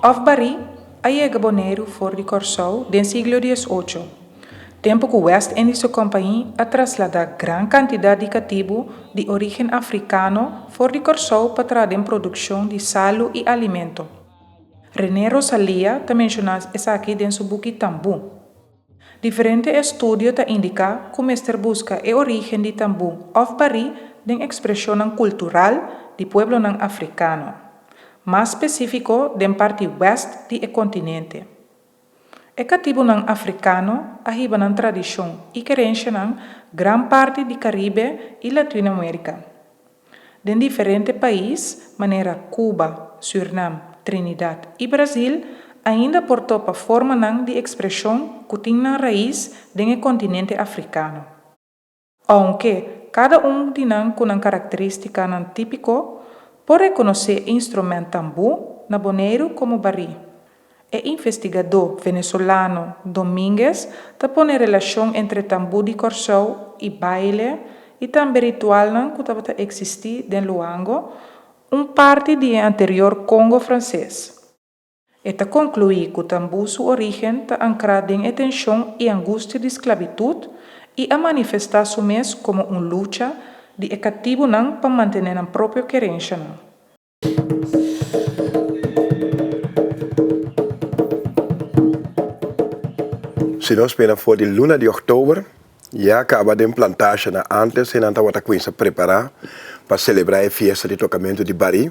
òf barí a yega Boneiru for di Kòrsou den siglo diesocho, tempu ku West Indische Compagnie a trasladá gran kantidat di katibu di orígen afrikano for di Kòrsou pa traha den produkshon di salu i alimento. René Rosalia ta menshoná esaki den su buki Tambú. Diferente estudio ta indiká ku mester buska e orígen di tambú òf barí den ekspreshonnan kultural di pueblonan afrikano, mas spesífiko den parti wèst di e kontinente. E katibunan afrikano a hiba nan tradishon i kerenshanan gran parti di Karibe i Latinoamérika. Den diferente pais, manera Cuba, Sürnam, Trinidad i Brazil, ainda por topa formanan di ekspreshon ku tin nan rais den e kontinente afrikano. Ounke kada un di nan ku nan karakterístikanan típiko, por rekonosé e instrumènt tambú na Boneiru komo barí. E investigadó venezolano Domínguez ta pone relashon entre tambú di Kòrsou i baile i tambe ritualnan ku tabata eksistí den Luango, un parti di e anterior Kongo Franses. E ta konkluí ku tambú su orígen ta ankrá den e tenshon i angustia di sklabitut i a manifestá su mes komo un lucha di e katibunan pa mantené nan propio kerenshanan. Si nos mira for di luna di oktober ya kaba den plantashanan antes e nan tabata kuminsa prepara pa selebra e fiesta di tokamentu di bari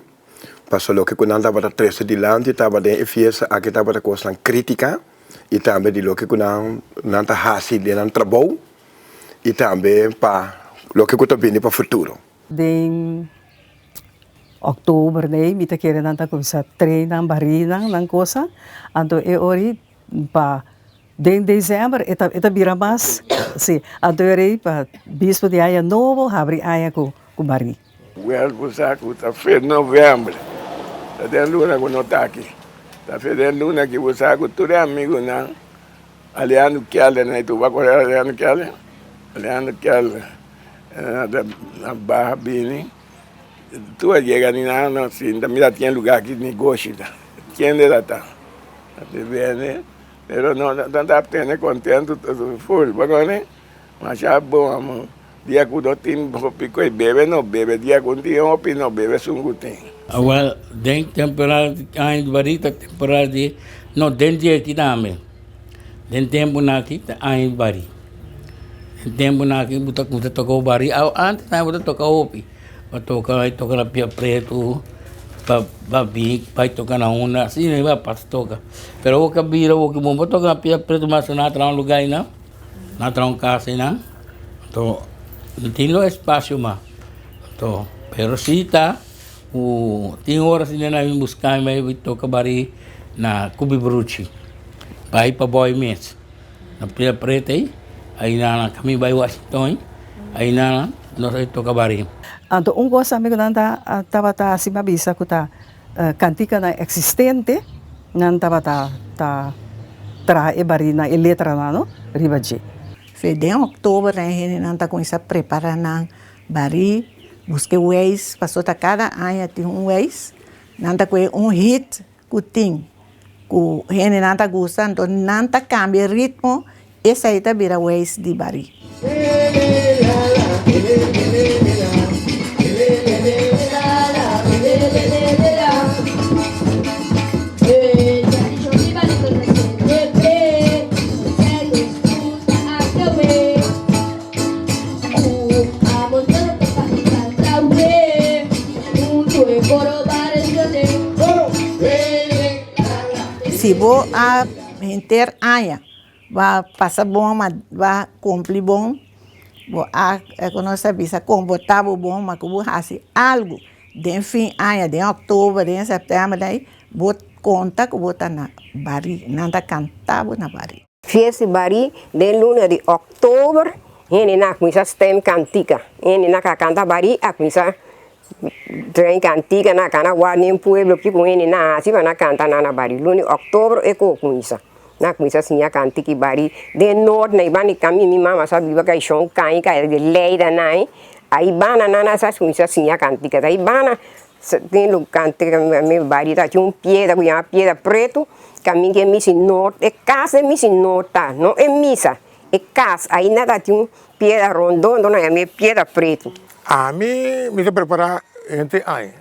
pasobra loke ku nan tabata trese dilanti tabata den e fiesta aki tabata kosnan kritika i tambe di loke ku nan nan ta hasi den nan trabou i tambe pa loke ku ta bini pa futuro. Den Oktober nei mi ta kere nan ta kuminsá train nan barinan nan kosa anto e ora ei pa den desèmber e ta e ta bira mas si anto e ora ei pa bispo di aña nobo habri aña ku ku bari. Wèl bo sa ku ta fe novèmber ta den luna ku no ta aki ta fe den luna ki bo sa ku tur e amigunan Aleandro Keller na itu bo a kore Aleandro Keller? Aleandro Keller na baha bini Tu a yega ni nan no sinta mira tin lugar ki negoshi ta kende ta ta ta bende pero no nan ta tene contento full bo kono masha bon amo dia ku no tin hopi koe bebe no bebe dia ku tin hopi no bebe esun ku tin. Awel den temporada di aña di bari ta temporada di no den dia aki tambe den temponan aki ta aña di bari. E tempunan aki bo ta kuminsá toka bo bari antes tambe bo ta toka hopi bo toka bai toka na pia pretu pa pa bin bai toka na unda asina bai pasa toka pero awor ku a bira awor ku bo no por toka na pia pretu mas nan a traha un luga einan nan a traha un kas einan anto no tin lo espasio mas anto pero si ta ku tin ora si nan a bin buska mi bai toka bari na Kubibruchi bai pa boi mes. Na pia preta ei, aina kami bai Washington ei, aina nos a toka bari. Anto un kos tambe ku nan ta tabata hasi mi a bisa ku ta kantikanan eksistente nan tabata ta traha e barinan e letranan no riba dje. Fe den oktober nan e hendenan ta kuminsá prepará nan barí, buska e weis, pasobra ta kada aña tin un weis, nan ta kohe un hit ku tin ku hendenan ta gusta anto nan ta kambia e ritmo esei ta bira weis di barí. Si bo a henter aña bo a pasa bon ma bo a kumpli bon bo a ku nos ta bisa komportá bo bon ma ku bo hasi algu den fin aña den òktober den sèptèmber bo konta ku bo ta na barí nan ta kanta bo na barí. Fiesta di Barí den luna di òktober hende nan a kuminsá stem kantika. Hende nan ka kanta barí a kuminsá traen kantika, nan a kana wak den pueblo kiko hende nan a hasi pa nan kanta nan na barí. Luna di òktober e ko kuminsá. Nan a kuminsá siña kantika i barí den nort na i banda di kaminda mi mama sa biba ka shon kaña ka di Leida nan ai banda nan a sa kuminsá siña kantika. Ta i banda. Tin lu kante mi bari ta tin un piedra ku yama piedra pretu kaminda e misa no e kas e misa no ta no e misa e kas ainda ta tin un piedra rondó enton nan yama e piedra pretu. Ami mi ta prepará henter aña.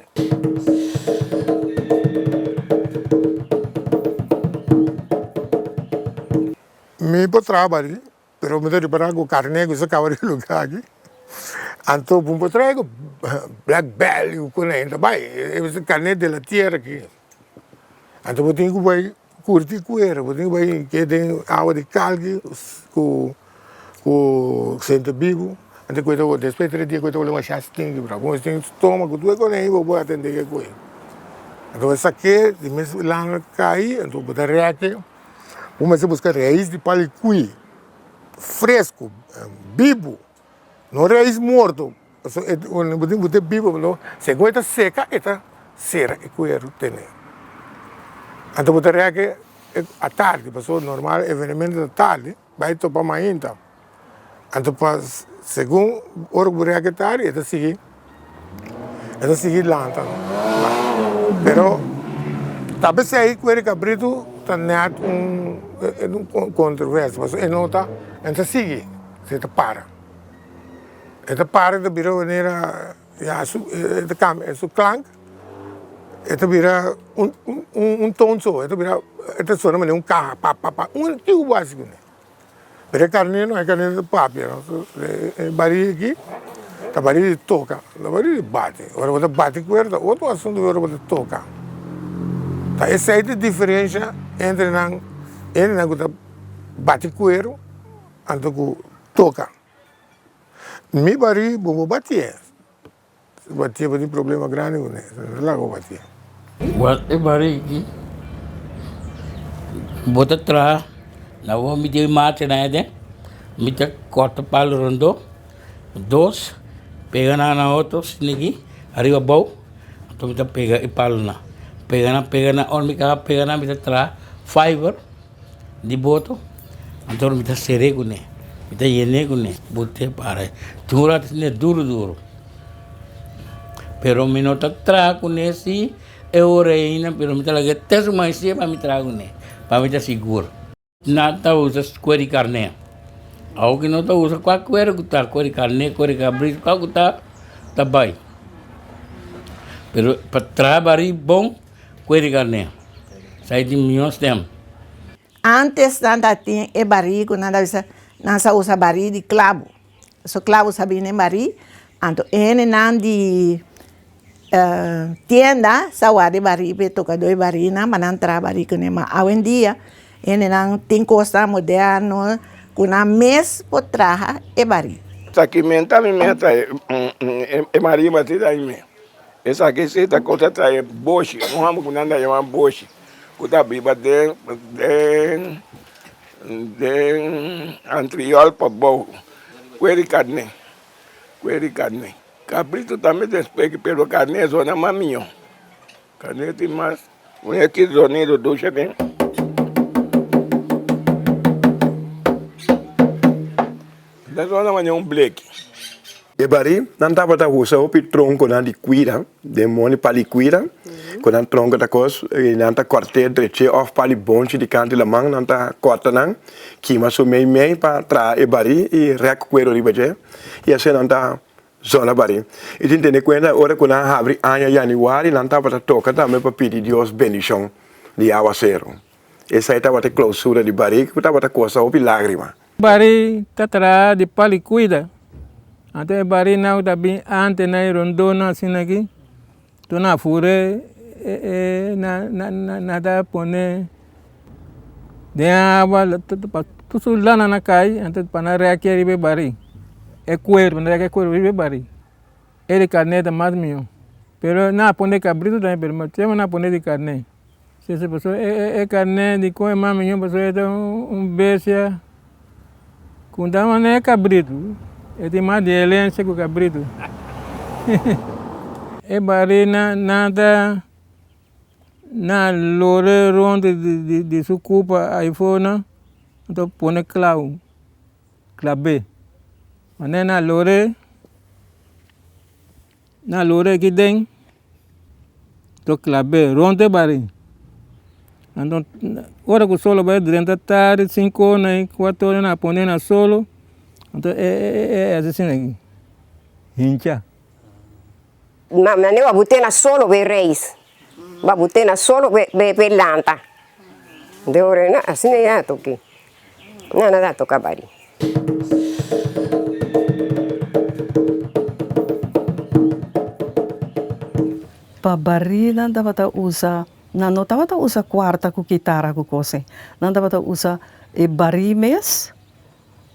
Mi por traha bari. Pero mi ta ripará ku karné ku sa kaba di lugá aki, anto bo por trae ku black belly ku konai ta bai, e karné de la tierra aki. Anto bo tin ku bai kurti kuero, bo tin ku bai ke den awa di kalki ku ku senta bibu, anto ku e ta despues di tres dia ku e ta wòrdu masha stinki bra, bo tin stoma ku tur e konai bo por atendé ke koi. Anto bo sak'é di mes lana kai anto bo ta rèk'e. Bo mester buska rais di pali kui fresku, bibu, no rais morto, pasobra e bo tin ku ta bibu pasobra segun e ta seka e ta sera e kueru tene. Anto bo ta rèk e atardi pasobra normal evenemento ta tardi. Bai topa mainta. Anto pa segun ora ku bo rèk e tardi e ta sigui e ta sigui lanta no. Pero ta p'esei ku e kabritu ta nèt un un kontroversia pasobra e no ta e no ta sigui e ta para. E ta para e ta bira manera ya su e ta kambia su klank e ta bira un un ton so e ta bira e ta sona manera un kaha pa pa pa un kiu bo hasi kuné pero e karné no e karné ta papia no e barí aki ta barí di toka no barí di bati ora bo ta bati kuer ta otro asuntu ora bo ta toka ta esei ta e diferensha entre nan entre nan ku ta bati kueru anto ku toka mi barí bo por batié. Si batié bo tin problema grandi ku ne, no ta laga bo batié. Wak e bariki bo ta traha na bo mi tin mate na ede mi ta korta palo rondó dos pega nan na otro asina aki ariba abou anto mi ta pega e palonan pega nan pega nan ora mi kaba pega nan mi ta traha fiber. Di boto, anto mi ta ser'é kuné, mi ta yen'é kuné, bot'é para. Tin un rato asina duru duru, pero mi no ta traha kuné si e ora ainda, pero mi ta laga te su maisia pa mi traha kuné, pa mi ta sigur. Nan ta usa kuer di karné, awor ki no ta usa kua kuer ku ta, kuer di karné, kuer di kabritu, kua ku ta, ta bai. Pero pa traha bari bon. Kue di karné. Sa di mihó stem. Antes nan ta tin e barí ku nan ta bisa nan sa usa barí di klabu. So klabu sa bini den barí, anto e hendenan di tienda sa wak di barí pa e tokadó e barínan pa nan traha barí kuné. Ma awendia hendenan tin kosnan moderno ku nan mes por traha e barí. Esaki menta mi meta e marimba si ta mi. Esaki si ta cosa trae boshi, un homber cu nan ta yama boshi, cu ta biba den den den Antriol pabou, cueri carne, cueri carne. Cabrito tambe ta speki, pero carne zona mas miyo, carne tin mas. Mira ki zonido dushi tin. Ta zona manera un bleki. E barí nan tabata usa hopi tronkonan di kuira, den moni pali kuira, ku nan tronko ta kos i nan ta kòrt'é drech'é òf pali bonchi di kantu di laman nan ta kòrta nan, kima su mei mei pa traha e barí i rèk kueru riba dje i asina nan ta zona barí. I tin tene kuenta ora ku nan habri aña yanüari nan tabata toka tambe pa pidi Dios bendishon di awaseru. Esei tabata e klousura di barí ku tabata kosta hopi lágrima. Bari ta traha di pal i kuida. Anto e barinan ku ta bin ante na e rondónan asina aki, tur nan a fura e nan ta pone den awa pa tur su lana nan kai, anto pa nan rèki riba e bari, e kueru, nan rèki e kueru riba e bari. E di karné ta mas mihó. Pero nan a pone kabritu tambe, pero semper nan a pone di karné. Si si pasobra e karné di kon e mas mihó pasobra e ta un bestia ku ta manera e kabritu. E tin mas di herensia ku kabritu. E bari nan nan ta nan lora rònt di su kupa ayfó nan, nan ta pone klau, klab'é. Manera nan lor'é, nan lor'é aki den. To klab'é rond e barí. Anto ora ku solo bai drenta tardi sinku ora i kuater ora nan a pone na solo anto e e hasi asina aki hincha. Ma mane bo bute na solo bo e reis bo bute na solo bo e lanta de ora na asina ya toki na na ta toka bari. Pa bari nan tabata usa, nan no tabata usa kuarta ku kitara ku kos ei, nan tabata usa e bari mes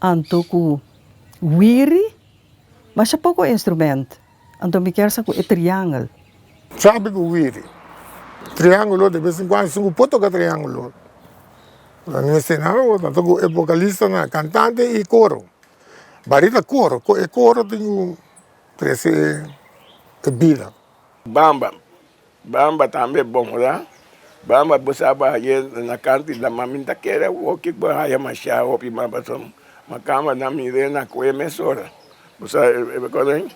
anto ku wiri, masha poko instrument, anto mi kier sa ku e triangel. Sabi ku wiri, triangulo de bes en kuando esun ku por toka triangulo, nan mester nada otro, anto ku e vocalistanan, kantante i koro, bari ta koro, e koro tin ku Trese e bida. Bamba, bamba tambe bon hola. Bamba bo sa bo haye na kanti la ma mi ta kere awoki bo haya masha hopi ma pasobra ma kamba nan mire na kue mesora. Bo sa e kos ei?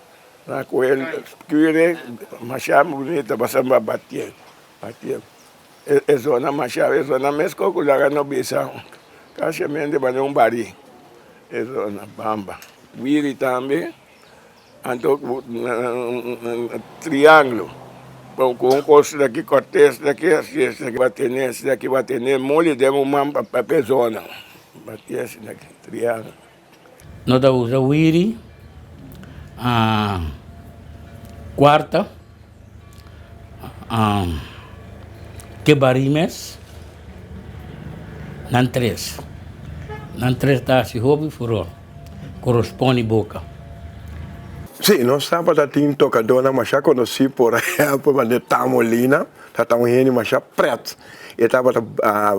Na kue kure masha bunita pasobra bo a batié, batié. E zona masha, e zona meskos ku laga no bisa kasiamente manera un bari e zona bamba. Wiri tambe. Anto ku trianglo ku un kos daki kòrtes daki hasi esaki ba tene esaki ba tene moli den un man pa e zona ba tin esaki trianglo. No ta usa wiri, kuarta, ke bari mes, nan tres. Nan tres ta hasi hopi furor. Corresponde boca. Sí, nos tabata tin tocadornan masha conocí, por ehempel manera Tamo Lina, tabata un hende masha pret. E tabata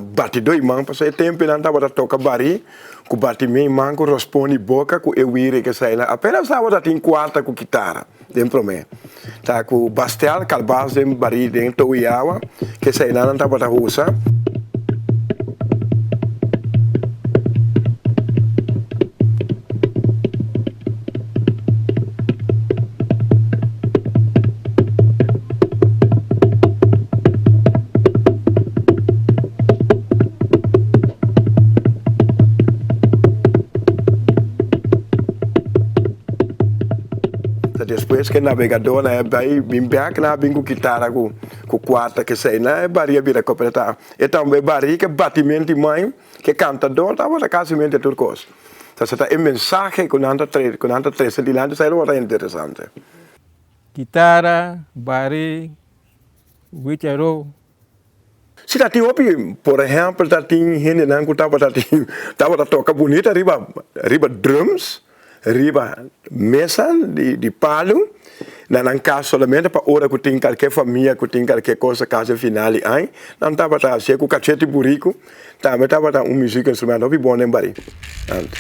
bati doi man, pasobra e temponan tabata toca bari cu bati mei man cu rospondi boca cu e wiri eseinan. Apenas tabata tin cuarta cu kitara den prome. Ta cu bastel, calbas den bari den tou y awa, cu eseinan nan tabata usa. Ta despues ke nabegadornan a bai bin bek nan a bin ku kitara ku ku kuarta kesei nan e bari a bira kompletá. E tambe bari ke batimento di mai ke kantador tabata kasimente tur kos. Entonces ta e mensahe ku nan ta tre ku nan ta trese dilanti esei lo ta interesante. Kitara, bari, wicharo. Si ta tin hopi, por ehempel ta tin hendenan ku tabata tin tabata toka bunita riba riba drums, riba mesa di di palu na nan kas solamente pa ora ku tin kalke famia ku tin kalke kosa kasi final di aña nan tabata hasié ku kachete buriku tambe tabata un muzik instrumento hopi bon den bari antes.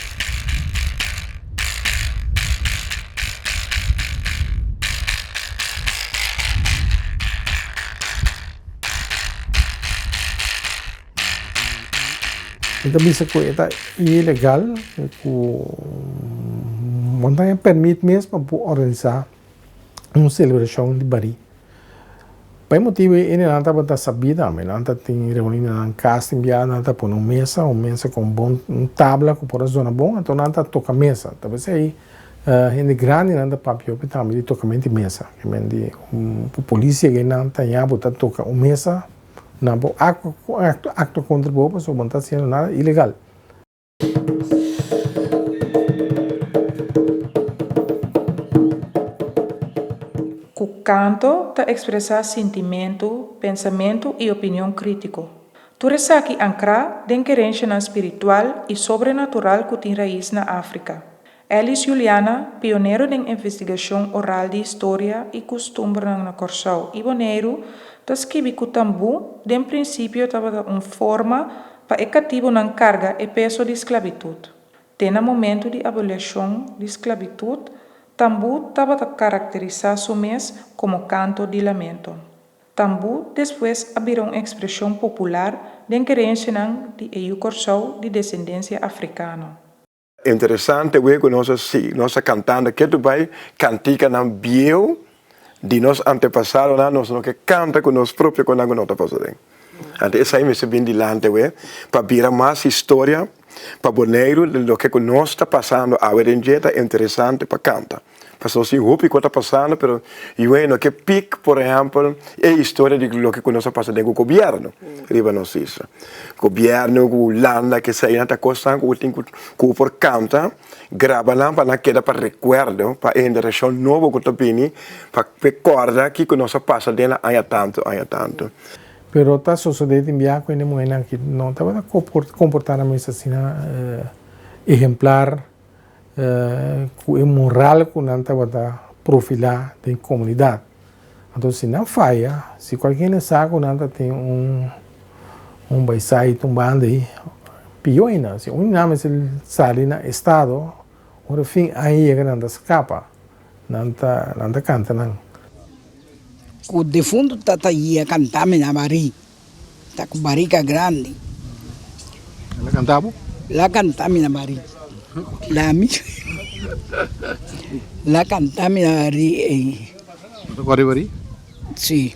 Mi ta bisa ku e ta ilegal ku bo no ta haña permit mes pa por organisá un selebrashon di barí. Pa e motibu ei nan tabata sabí tambe, nan ta tin reuní na nan kas tin biaha nan ta pone un mesa, un mesa ku un bon un tabla ku por a zona bon, anto nan ta toka mesa. Ta p'esei hende grandinan ta papia hopi tambe di tokamento di mesa, ke men di ku polis yega ei nan ta haña bo ta toka un mesa. Nan por actua contra bo pasobra bo no ta haciendo nada ilegal. Ku kanto ta ekspresá sintimentu, pensamentu i opinion krítiko. Tur esaki ankrá den kerenshanan spiritual i sobrenatural ku tin rais na Afrika. Elis Juliana, pionero den investigashon oral di historia i kustumbernan na Kòrsou i Boneiru, ta skibi ku tambú den prinsipio tabata un forma pa e katibunan karga e peso di sklabitut. Te na momentu di aboliashon di sklabitut, tambú tabata karakterisá su mes komo kanto di lamento. Tambú despues a bira un ekspreshon popular den kerensianan di e yu Kòrsou di desendensia afrikano. Interesante wei ku nos a si nos a kantando ketu bai kantikanan bieu Di nos antepasadonan nos no ke kanta ku nos propio konan ku no ta pasa den. Anto esei mester bin dilanti awe pa bira mas historia pa Boneiru di loke ku nos ta pasando awe den dje ta interesante pa kanta. Pasobra nos tin hopi ku ta pasando pero yu no ke pik por ehèmpel e historia di loke ku nos a pasa den ku gobièrnu riba nos isla. Gobièrnu ku Hulanda kesei nan ta kosnan ku tin ku por kanta. Graba nan pa nan keda pa rekuerdo pa e generashon nobo ku ta bini pa e kòrda kiko nos a pasa den nan aña tantu aña tantu. Pero ta sosodé tin bia ku hende muhénan aki no tabata komportá nan mes asina ehemplar ku e moral ku nan tabata profilá den komunidat. Anto si nan faya, si kualke hende sa ku nan ta tin un un baisait, un banda ei, pió ainda. Si un di nan mester sali na estado, ora fin aña yega nan ta skapa, nan ta nan ta kanta nan. Ku defuntu tata yia kanta mi na barí, ta ku barika grandi. El a kanta bo? El a kanta mi na barí. La mi el a kanta mi na barí ei. Bo ta kòrda e barí? Sí,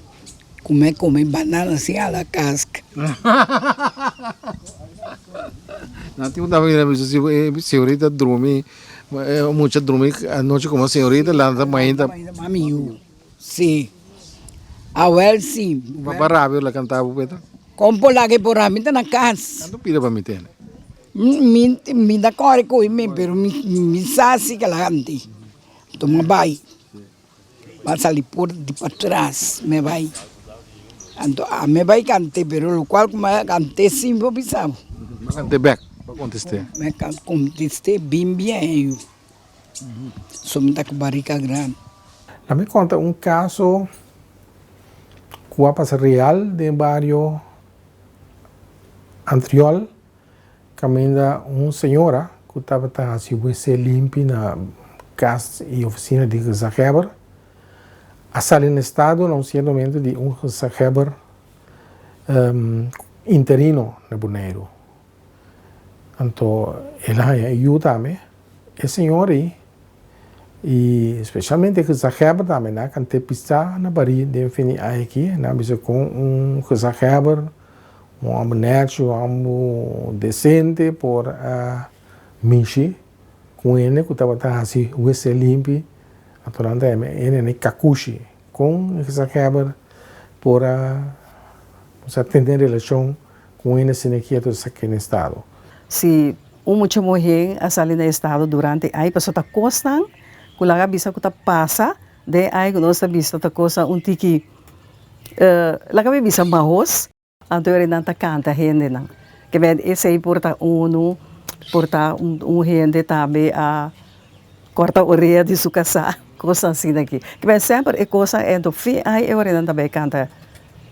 ku mi a kome banana sin hala kaska. Nan tin un tabata mira mi si e señorita drumi, e mucha drumi anochi komo señorita lanta mainta. Mami yu. Sí. Awel sí. Papá rabia la cantaba bo peta? Kon por laga e por a mi ta na kas. Kantu pida pa mi tene? Mi mi ta kore ku mi pero mi mi sa si ke la kanti. Tuma bai. Ba sali por di patras mi bai. Anto a mi bai kant'é pero lokual ku mi a kant'é sin por bisa bo. Mi a kant'é bèk pa kontest'é. Mi a kontest'é bien bien yu. So mi ta ku barika grandi. La mi konta un kaso ku a pasa real den bario Antriol kaminda un señora ku tabata hasi wc limpi na kas i ofisina di gezaghebber a sali na estado na un sierto momento di un gezaghebber interino na Boneiru. Anto el a haña e yu tambe. E señor ei, i spesialmente e gezaghebber tambe, nan a kant'é pisá na barí den fin di aña aki. Nan a bisa kon un gezaghebber, un hòmber nèchi, un hòmber desente por a mishi ku un hende ku tabata hasi wc limpi. Anto nan ta yama e hende nei kakushi. Kon e gezaghebber por a tene relashon ku un hende asina ki a ta sak'é na estado? Si un mucha muhé a sali na estado durante ai, pasobra ta kosnan ku laga a bisa ku ta pasa den ai ku nos ta bisa ta kosnan un tiki laga mi bisa mahos, anto ora nan ta kanta hendenan. Ke men esei por ta unu, por ta un hende tambe a kòrta orea di su kasá, kosnan asina aki. Ke men semper e kosnan ento fin ai e ora nan ta bai kanta,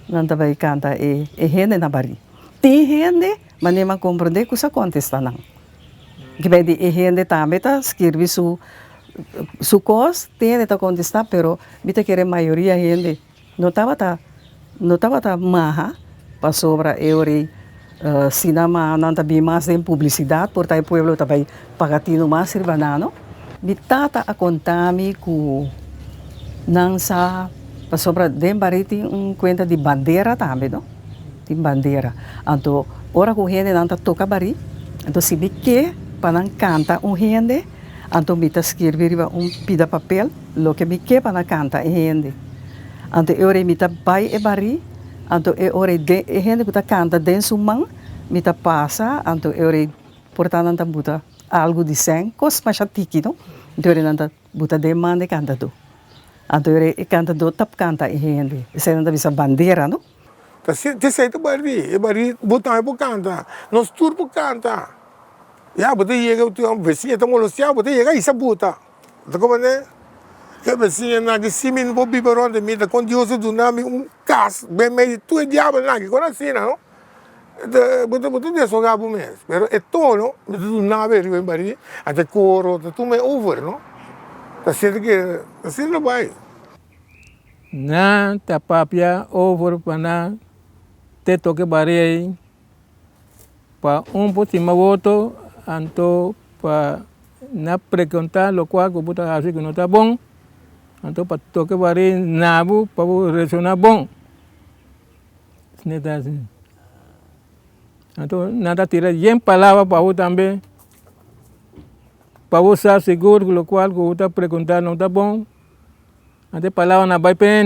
nan ta bai kanta e hende na barí. Tin hende Manera mi a komprondé ku sa kontestá nan. Kibé di e hende tambe ta skirbi su su kos, tin hende ta kontestá, pero mi ta kere mayoria hende no tabata no tabata maha pasobra e ora ei si nan maha nan ta bin mas den publisidat por ta e pueblo ta bai paga tinu mas riba nan no. Mi tata a konta mi ku nan sa pasobra den barí tin un kuenta di bandera tambe no. Tin bandera. Anto ora ku hendenan ta toka barí, anto si mi ke pa nan kanta un hende, anto mi ta skirbi riba un pida papel loke mi ke pa nan kanta e hende. Anto e ora ei mi ta bai e barí, anto e ora ei den e hende ku ta kanta den su man mi ta pasa, anto e ora ei por ta nan ta buta algu di sèn, kos masha tiki no, anto e ora ei nan ta buta den man di e kantadó. Anto e ora ei e kantadó ta kanta e hende, esei nan ta bisa bandera no. Ta esei ta barí, e barí bo tambe por kanta, nos tur por kanta. Ya bo ta yega un besiña ta molestiá bo ta yega hisa buta. Bo ta komprendé? E besiñanan aki si mi no por biba rònt di mi ta kon Dios a duna mi un kas den mei di tur e diabelnan aki, kon asina no? Bo ta bo ta deshogá bo mes, pero e tono mi ta duna bo riba e barí, anto e koro ta tuma e over no. Ta sinti ke asina ta bai. Nan ta papia over pa nan te toke bari ei pa un por stima woto anto pa nan pregunta lokual ku bo ta hasi ku no ta bon. Anto pa toka barí na bo pa bo resoná bon. Asina ta asina. Anto nan ta tira yen palabra pa bo tambe pa bo sa sigur ku lokual ku bo ta preguntá no ta bon. Anto e palabranan a bai p'e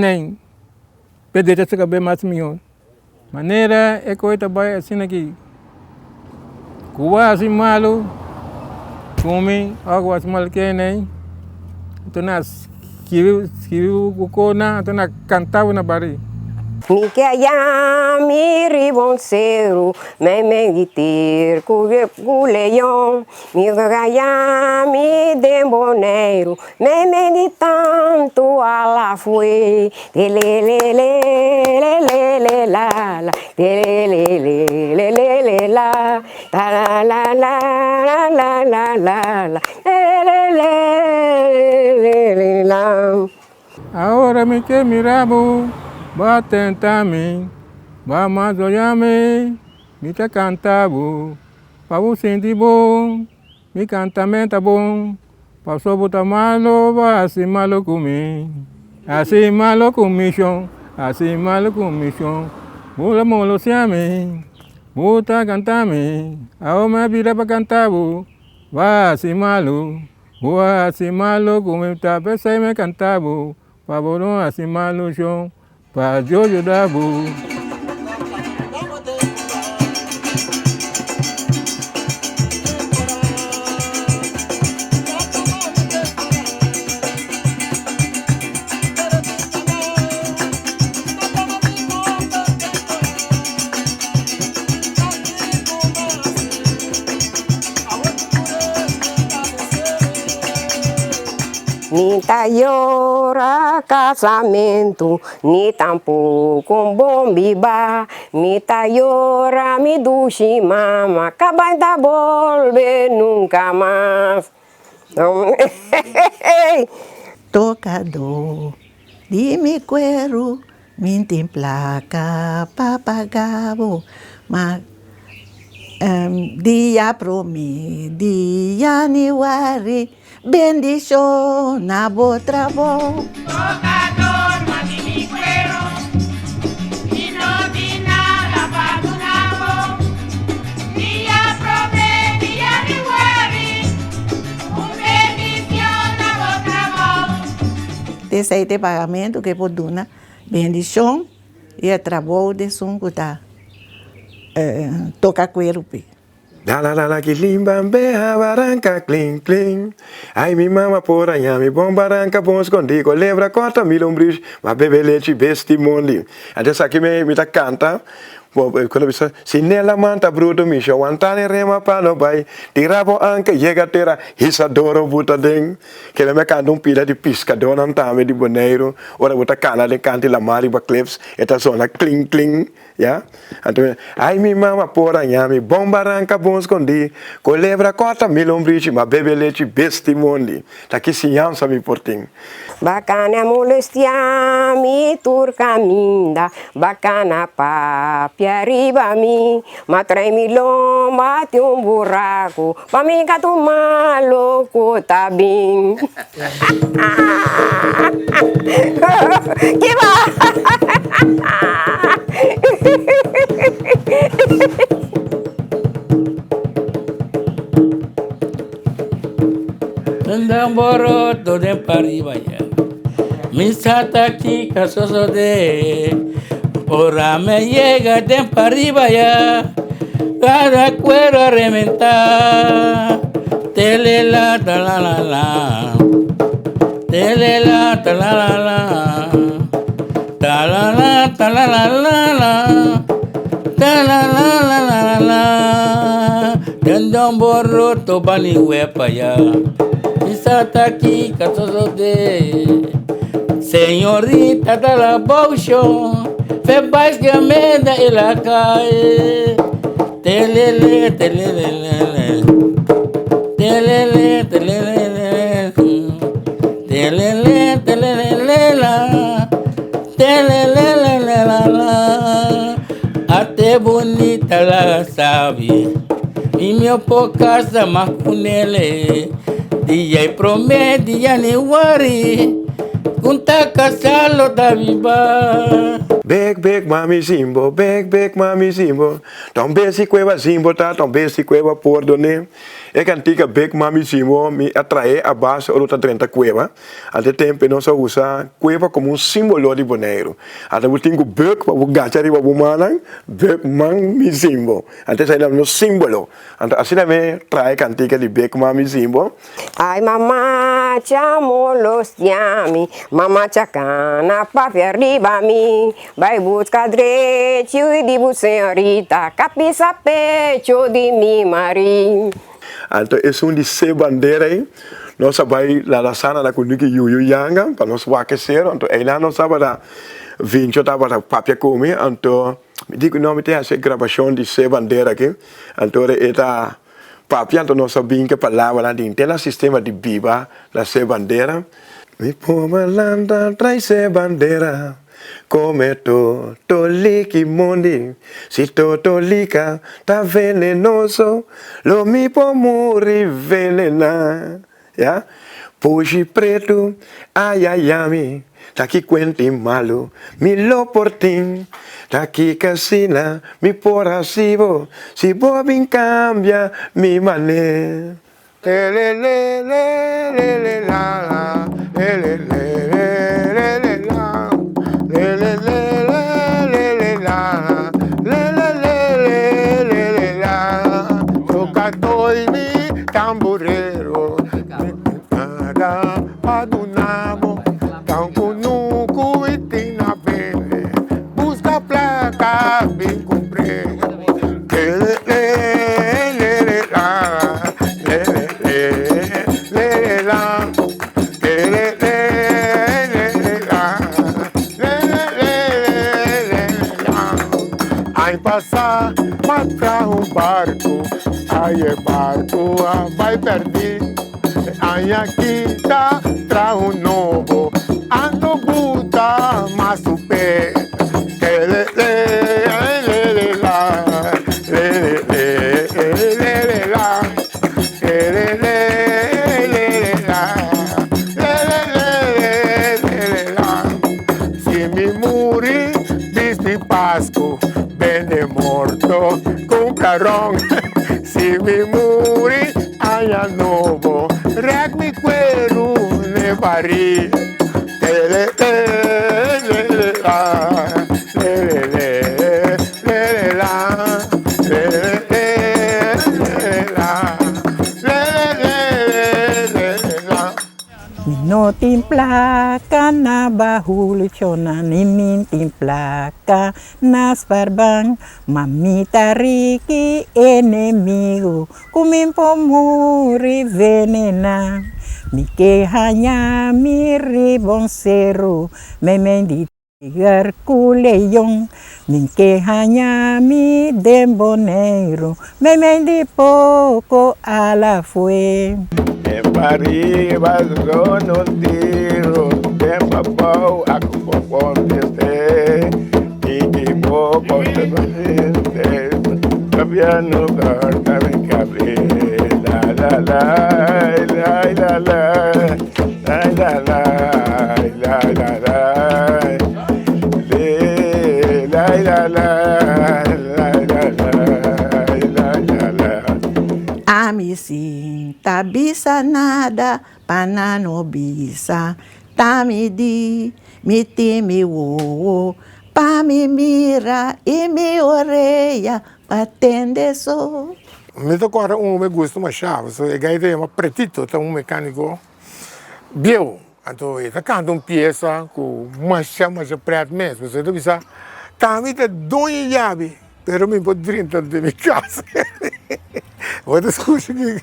p'e decha su kabes mas mihó. Manera e koe ta bai asina ki ku bo hasi malu ku mi òf ku bo hasi malu kende anto nan a skibi skibi bo kosnan anto nan a kanta bo na bari. Mi ke a yami riba un seru meimei di tir ku leon Mi ke a yami den Boneiru Meimei di tantu ala fue Telelelelelelelala Telelelelelelelala Talalalalalalalala Telelelelelelala. Ahora mi ke mira bo, bo a tenta mi, bo a mazoya mi, mi ta kanta bo, pa bo sinti bon, mi kantamen ta bon. Paso bo ta malo bo hasi malo ku mi Hasi malo ku mi shon Hasi malo ku mi shon Bo ta molosia mi Bo ta kanta mi Awo mi a bira pa kanta bo Bo a hasi malo Bo a hasi malo ku mi Ta pesey mi a kanta bo Pa bo no hasi malo shon Pa Dios yuda bo. Ni ta yora kasamentu, ni tampoko un bon biba. Mi ta yora mi dushi mama, kabai ta bolbe nunka mas. Tokadó di mi kueru, mi tin plaka pa paga bo, ma dia promé di yanüari. Bendiciona bo trabou. Tocador ma di mi cuero, mi no tin nada pa duna bo. Dia prome dia di wari, un bendicion na bo trabou. Esei ta e pagamentu ku e por duna bendicion i e trabou di esun ku ta toka kueru p'e. La la la la kilim bambeha baranka klin klin Ay mi mama por haña mi bon baranka bon skondí Kolebra kòrta mi lombrish ma bebe lechi besti mondi Anto esaki mi mi ta kanta Ku ta bisa si nela manta bruto mi sho wanta den rema pa no bai Tira bo anka yega tera hisa doro buta den Kila mi a kanta un pida di piskadónan tambe di Boneiru ora bo ta kana den kanti lamar riba cliffs e ta sona klin klin. Ya? Anto mi, Ai mi mama por haña mi bon baranka bon skondí, kolebra kòrta mi lombrichi, ma bebe lechi besti mondi. Ta ki siñansa mi por tin? Bakana molestia mi tur kaminda, bakana papia riba mi, ma trae mi lomba tin un buraku, pa mi ka tuma loku ta bin. Kiba? Tanda boroto den pariba ya. Mi sa ta kiko sosode. Ora me yega den pariba ya. Cada cuero a reventar. Telela ta la la la. Telela ta la la la. Ta la la ta la la la la. Ta la la la la la la. Tendon boroto bani wepa ya. Isata ki de. Señorita ta la bosho. Fe bais que me da el cae. Telele telele. Telele telele. Telele telele la. Telele la la la. Até bonita la sabe. E meu casa macunele. Dia promete dia nem worry. Un ta kasá lo ta biba. Bek bek mami zimbo, bek bek mami zimbo, Ta un bes di kueba zimbo ta, ta un bes di kueba pordone. E kantika bek mami zimbo mi a trae a base ora ta drenta kueba. Ante tempe nos a usa kueba komo un simbolo di Boneiru. Ante bo tin ku bek pa bo gacha riba bo mannan, bek man mi zimbo. Ante esei ta nos simbolo. Anto asina mi trae kantika di bek mami zimbo. Ay mama cha molostia mi, mama cha kana papia riba mi, bai buska drechi di bu señorita ka pisa pecho di mi mari. Anto esun di se bandera ei nos a bai la Lasana na ku Niki Yuyu Yanga pa nos wak e sero, anto einan nos tabata Vincho tabata papia ku mi, anto mi di ku no mi tin hasi e grabashon di se bandera aki, anto ora e ta papia anto nos a bin ku e palabranan di henter nan sistema di biba na se bandera. Mi pober lanta trai se bandera Come toto liki mondi Si toto lika ta venenoso Lo mi por muri venena Ya Pushi pretu ayayami Ta ki kuenti malu mi lo por tin Ta ki kasina mi por hasi bo Si bo bin kambia mi mané. Mi no tin plaka na bahul chona ni mi tin plaka na sparbank ma mi ta riki enemigo ku mi por muri venena mi ke haña mi riba un seru meimei di Tiger ku leon, mi ke haña mi den Boneiru, meimei di poko ala fue. Den pariba zona un tiro, den pabou aku por kontest'é, Tiki bo kontest'é, Papia no korta mi kab'é, la la la, la la la. Ami sin ta bisa nada pa nan no bisa ta mi di mi tin mi wowo pa mi mira i mi orea pa tende so. Mi ta kòrda un ku mi gusta masha, pasobra e gai ta yama Pretito, ta un mekániko bieu. Anto e ta kanta un piesa ku masha masha prèt mes, pasobra e ta bisa, Tami ta doño yabi, pero mi por drenta den mi kas. Bo ta skucha ki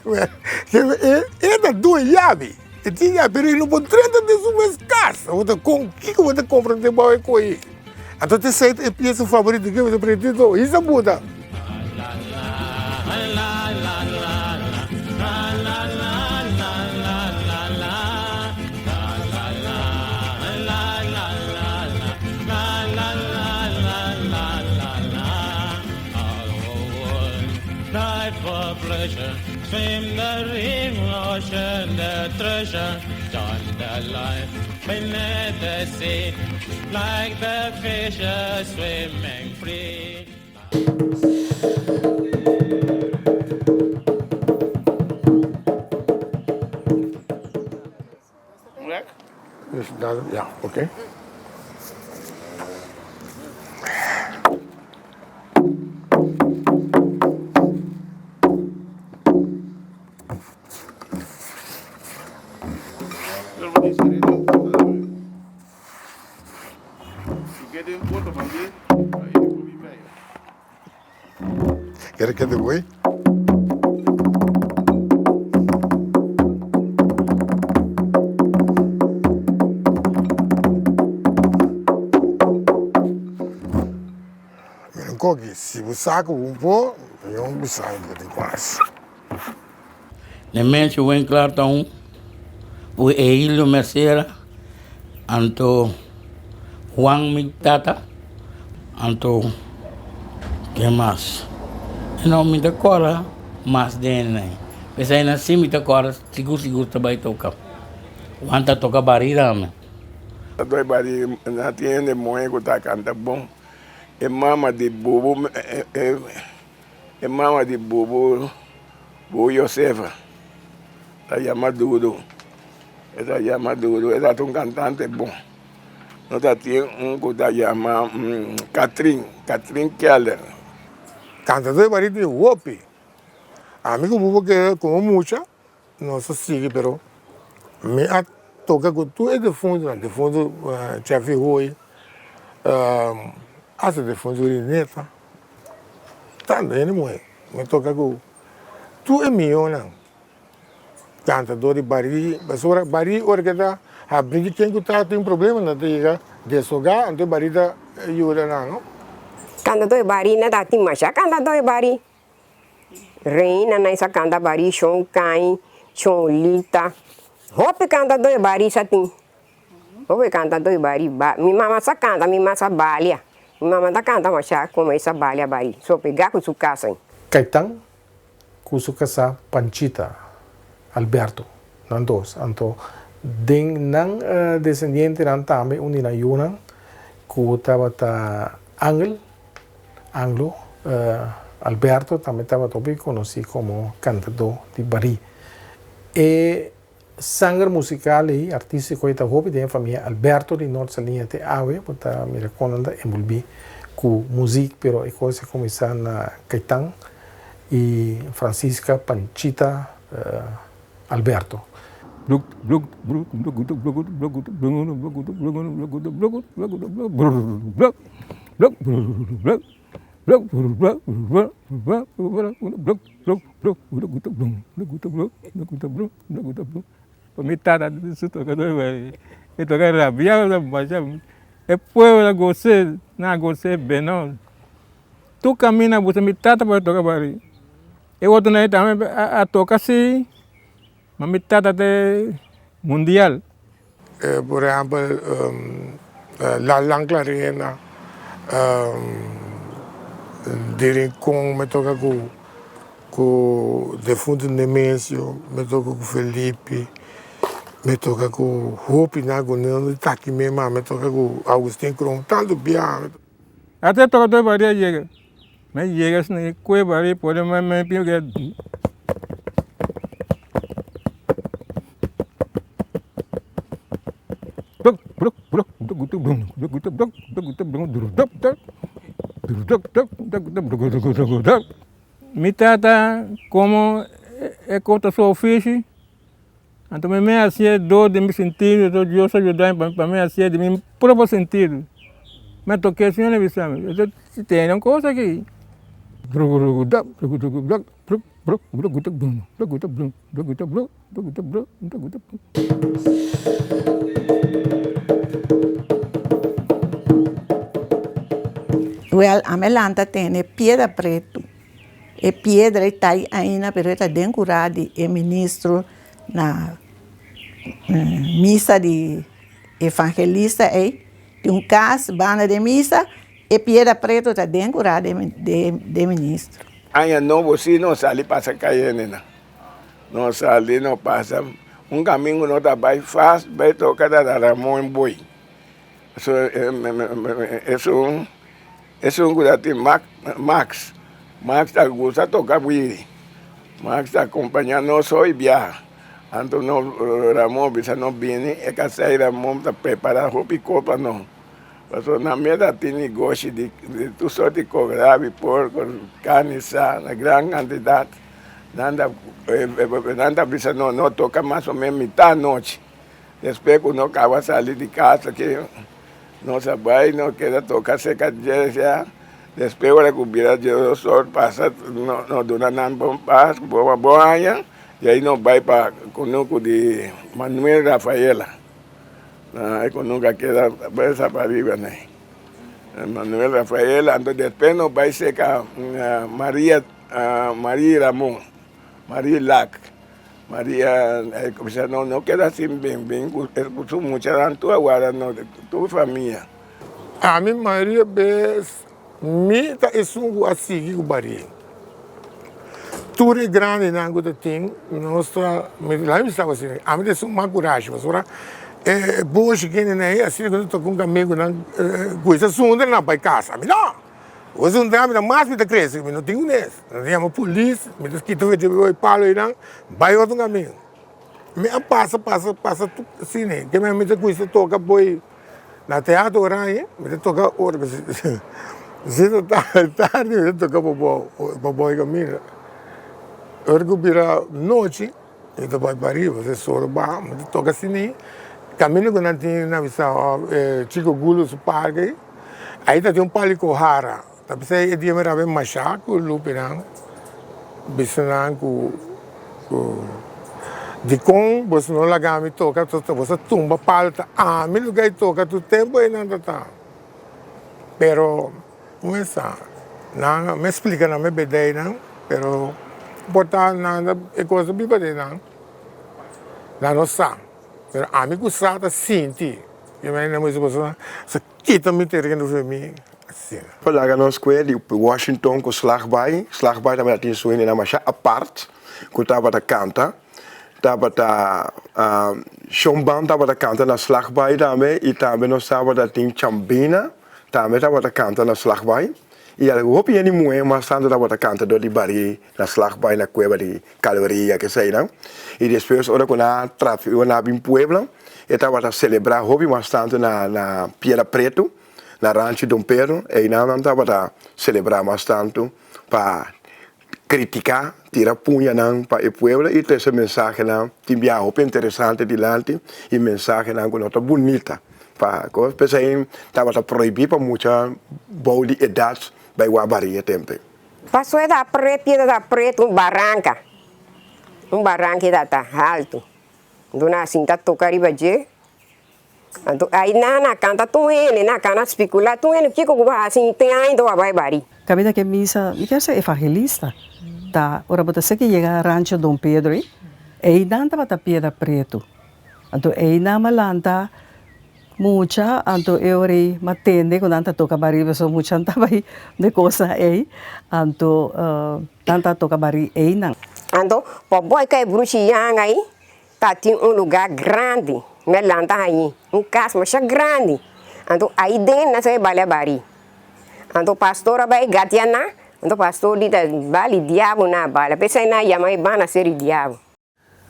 e ta doño yabi, e tin yabi, pero e no por drenta den su mes kas. Bo ta kon kiko bo ta komprende bou e koe? Anto ta esei ta e piesa favorito ke mi ta prende Isa buta. Swim the ocean, the treasure, join the life beneath the sea, like the fishes swimming free. Ja, oké. Kere kende boy? Mira un koki, si bo sa ku bo por, mi un bisa bo tin kuas. Nemencio Winklaar ta un ku Ehilio Mercera, anto Juan mi tata, anto ken mas? No mi ta kòrda mas den nan. P'esei nan si mi ta kòrda sigur sigur ta bai toka. Juan ta toka bari tambe. Ta doi bari nan tin hende muhé ku ta kanta bon. E mama di bubu E mama di bubu bu Josefa ta yama Dudu, e ta yama Dudu, e ta un kantante bon. No ta tin un ku ta yama Katrin, Katrin Keller. Kantadó e barí tin hopi. Ami ku bubu kere komo mucha nos a sigui pero mi a toka ku tur e defuntunan, defuntu Cheffy Hooi, hasta defuntu Rineta. Tantu hende muhé mi toka ku tur e mihónan kantadó di barí pasobra barí ora ke ta habri di ken ku ta tin problema nan ta yega deshogá anto e barí ta yuda nan no. Kantadó di barí nan ta tin masha kantadó di barí reina nan sa kanta barí shon kai shon lita hopi kantadó di barí sa tin. Hopi kanta doi bari ba mi mama sa kanta mi mama sa balia mi mama ta kanta masha como e sa balia bari so pega cu su casa. Caitan cu su casá Panchita Alberto, nan dos. Anto den nan desendientenan tambe un di nan yunan cu tabata Angel, Anglo, Alberto tambe tabata hopi conoci como cantadó di bari. E Sanger musical i artistico ei ta hopi den e famia Alberto di Noord Saliña te awe bo ta mira con nan ta envolvi cu muziek pero e cos a cuminsa na Caitan i Francisca Panchita Alberto. Pa mi tata su tocador e toca rabia masha e pueblo ta gos'e nan a gos'e beno tur caminda buska mi tata pa toca bari e otronan tambe a toca si ma mi tata ta mundial. Por ehèmpel La Lanclarena, di Rincon mi toka ku ku defuntu Nemesio, mi toka ku Felipe, mi toka ku hopi nan ku no ta aki mes ma mi toka ku Augustin Kroon tantu biaha. Ata e toka tur baria yega, mi a yega asina e kue baria pone mi pia. Mi tata komo e kota su ofishi, anto mi me hasié dor di mi sintido, anto Dios a yuda mi pa mi hasié di mi propio sintido. Mi a toké asina el a bisa mi, tene un kos aki. Wèl, ami a lanta tene piedra pretu. E piedra ei ta ei ainda, pero e ta den kurá di e ministro na misa di evangelista ei. Tin un kas banda di e misa, e piedra pretu ta den kurá di e ministro. Aña nobo si no sali pasa kay hendenan. Nos sali nos pasa un kamin ku no ta bai fas bai toka ta Ramon Boy. Esun esun ku ta tin Max, Max ta gusta toka wiri, Max ta kompañá nos hoy biaha. Anto nos Ramon bisa nos bini e kasei Ramon ta prepará hopi kos pa nos. Pasobra nan mes a tin negoshi di tur sort di kos, rabi, porko, karni sa na gran kantidat. Nan ta nan ta bisa nos no toka mas o menos mitad anochi. Despues ku nos kaba sali di kas aki nos a bai nos keda toka serka dje ya. Despues ora ku bira diesdos or pasa nos duna nan bon pas bon aña i ai nos bai pa kunuku di Manuel Rafaela. E kunuku a keda bes pariba nei. Manuel Rafaela anto despues nos bai serka Maria. Maria Ramon, Maria Lac, Maria bisa no no keda sin bin bin ku su muchanan tur a warda nos tur famia. Ami mayoria bes mi ta esun ku a sigui ku barí. Tur e grandinan ku ta tin nos ta laga mi bisa bo asina ami ta esun mas kurashi pasobra e boshi kende nan ei asina ku nan toka un kaminda ku nan kuesa sunda nan bai kas ami no. Ora su ntra mi ta mas mi ta crece, mi no tin un es. Mi ta yama polis, mi ta kita fecha e palo einan, bai otro caminda. Mi a pasa, pasa, pasa tur asina. Ke mi ta cuminsa toca boy na Teatro Oranje, mi ta toca ora cu si ta tardi mi ta toca pa pa boy caminda. Ora cu bira nochi. Mi ta bai pariba, se solo baha, mi ta toka asina kaminda ku nan tin na bisa Chico Gulo su parke ei, ai ta tin un pali kohara, ta bisa e dia mi rabia masha ku Lupe nan, bisa nan ku ku dikon boso no laga mi toka, boso a tumba palo ta ami lo kai toka tur tempu einan ta ta, pero. Un esa nan mi splika nan mi bedei nan pero por ta nan ta e kos ta biba den nan nan no sa pero ami ku sa ta sinti i mi nan bisa boso sa kita mi tereno for mi asina. Pa laga nos kue di Washington ku Slagbaai, Slagbaai tabata tin su hendenan masha apart ku tabata kanta, tabata Shon Ban tabata kanta na Slagbaai tambe i tambe nos tabata tin Chambina. Tambe tabata kanta na Slagbaai i algu hopi hende muhé mas tantu tabata kanta dor di barí na Slagbaai na kueba di Kalveria keseinan. I despues ora ku nan a trafi ora nan a bin Puebla e tabata selebrá hopi mas tantu na na Piedra Pretu na Rancho Don Pedro einan nan tabata selebrá mas tantu pa kritiká tira puñanan pa e pueblo i trese mensahenan tin biaha hopi interesante dilanti i mensahenan ku no ta bunita pa kos p'esei tabata prohibí pa mucha bou di edat bai wak baria tempu. Paso e ta pret piedra ta pret un baranka un baranka e ta ta haltu duna a sinta toka riba dje Anto ai nan a kanta tur hende, nan a kana spikula tur hende kiko ku bo hasi tin aña bo a bai bari. Caminda ke misa, mi kier ser evangelista, ta ora bo ta seki yega Rancho Don Pedro ei, einan tabata piedra pretu. Anto einan a lanta mucha, anto e ora ei mi a tende ku nan ta toka bari pasobra mucha nan ta bai de kosa ei, anto nan ta toka bari einan. Anto pa bo kai bruchi yanga ei, Ta tin un lugá grandi, mi a lanta hañi un kas masha grandi, anto ai den nan sa bali a bari. Anto pastor a bai gatia nan, anto pastor di ta bali diabel nan a bala, p'esei nan a yama e banda ser di diabel.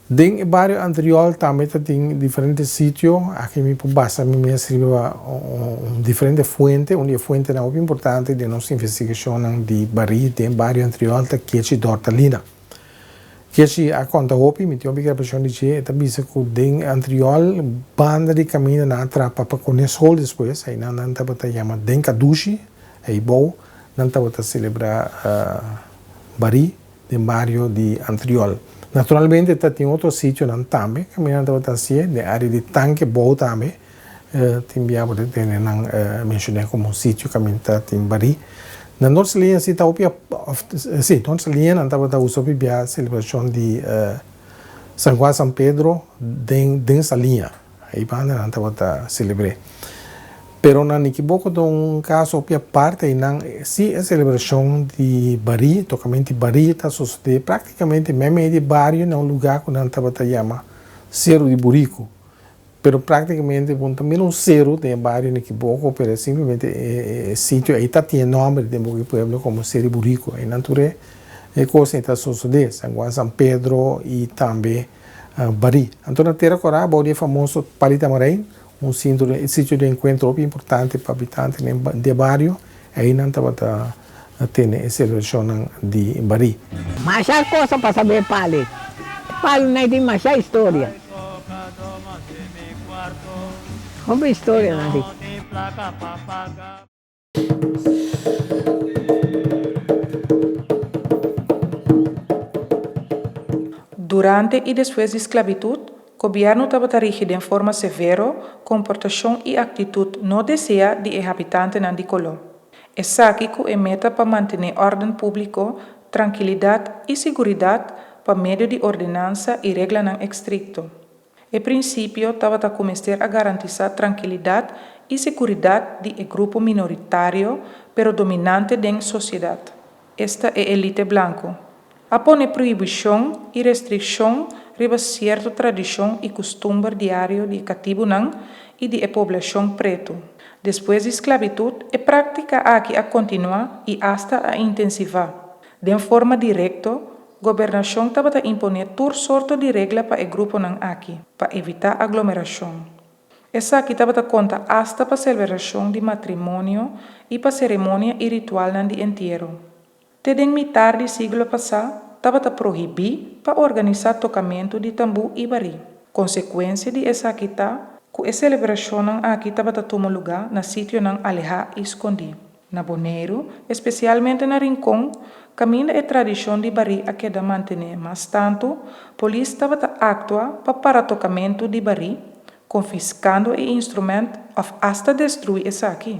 Den e bario Antriol tambe ta tin diferente sitio, aki mi por basa mi mes riba un diferente fuente, un di e fuentenan hopi importante den nos investigacionnan di bari den bario Antriol ta Kechi Dortalina. Kechi a konta hopi, mi tin hopi grabacion di dje, e ta bisa ku den Antriol banda di kaminda nan a trapa pa kone skol despues, einan nan tabata yama den Kadushi, ei bou nan tabata selebrá barí den bario di Antriol. Naturalmente ta tin otro sitionan tambe kaminda nan tabata hasié, den área di Tanke Bou tambe Tin bia bo ta tende nan menshoné komo un sitio kaminda ta tin barí. Na Noord Saliña si ta hopi òf si Noord Saliña nan tabata usa hopi bia selebrashon di San Juan San Pedro den den Saliña. Ei banda nan tabata selebr'é. Pero na Nikiboko ta un kaso hopi aparte einan si e selebrashon di barí, tokamentu di barí ta sosodé praktikamente meimei di bario na un lugá ku nan tabata yama Seru di Buriku. Pero práktikamente bo no ta mira un seru den e bario Nikiboko pero e simplemente e sitio ei ta tin e nòmber den boka di pueblo komo Seru di Buriku. Einan tur e kos ei ta sosodé, San Juan, San Pedro i tambe Barí. Anto na Tera Kòrá bou di e famoso Pali Tamarijn Un sitio di enkuentro hopi importante pa abitantenan di e bario, ei nan tabata tene e selebrashonnan di barí. Masha kos a pasa be pali. E palunan tin masha historia. Hopi historia nan tin. Durante i despues di sklabitut, gobièrnu tabata rigi den forma severo komportashon i aktitut no deseá di e habitantenan di koló. Esaki ku e meta pa mantené òrden públiko, trankilidat i siguridat pa medio di ordenansa i reglanan estrikto. E prinsipio tabata ku mester a garantisá trankilidat i seguridat di e grupo minoritario pero dominante den sosiedat, esta e elite blanku. A pone prohibishon i restrikshon riba sierto tradishon i kustumber diario di e katibunan i di e poblashon pretu. Despues di sklabitut e práktika aki a kontinuá i asta a intensivá. Den forma direkto, Gobernashon tabata imponé tur sorto di regla pa e gruponan aki, pa evitá aglomerashon. Esaki tabata konta asta pa selebrashon di matrimonio i pa seremonia i ritualnan di entiero. Te den mitar di siglo pasá tabata prohibí pa organisá tokamentu di tambú i barí. Konsekuensia di esaki ta ku e selebrashonnan aki tabata tuma lugá na sitionan alehá i skondí. Na Boneiru, espesialmente na Rincon, kaminda e tradishon di barí a keda mantené mas tantu, polis tabata aktua pa para tokamentu di barí, konfiskando e instrumènt òf asta destruí esaki.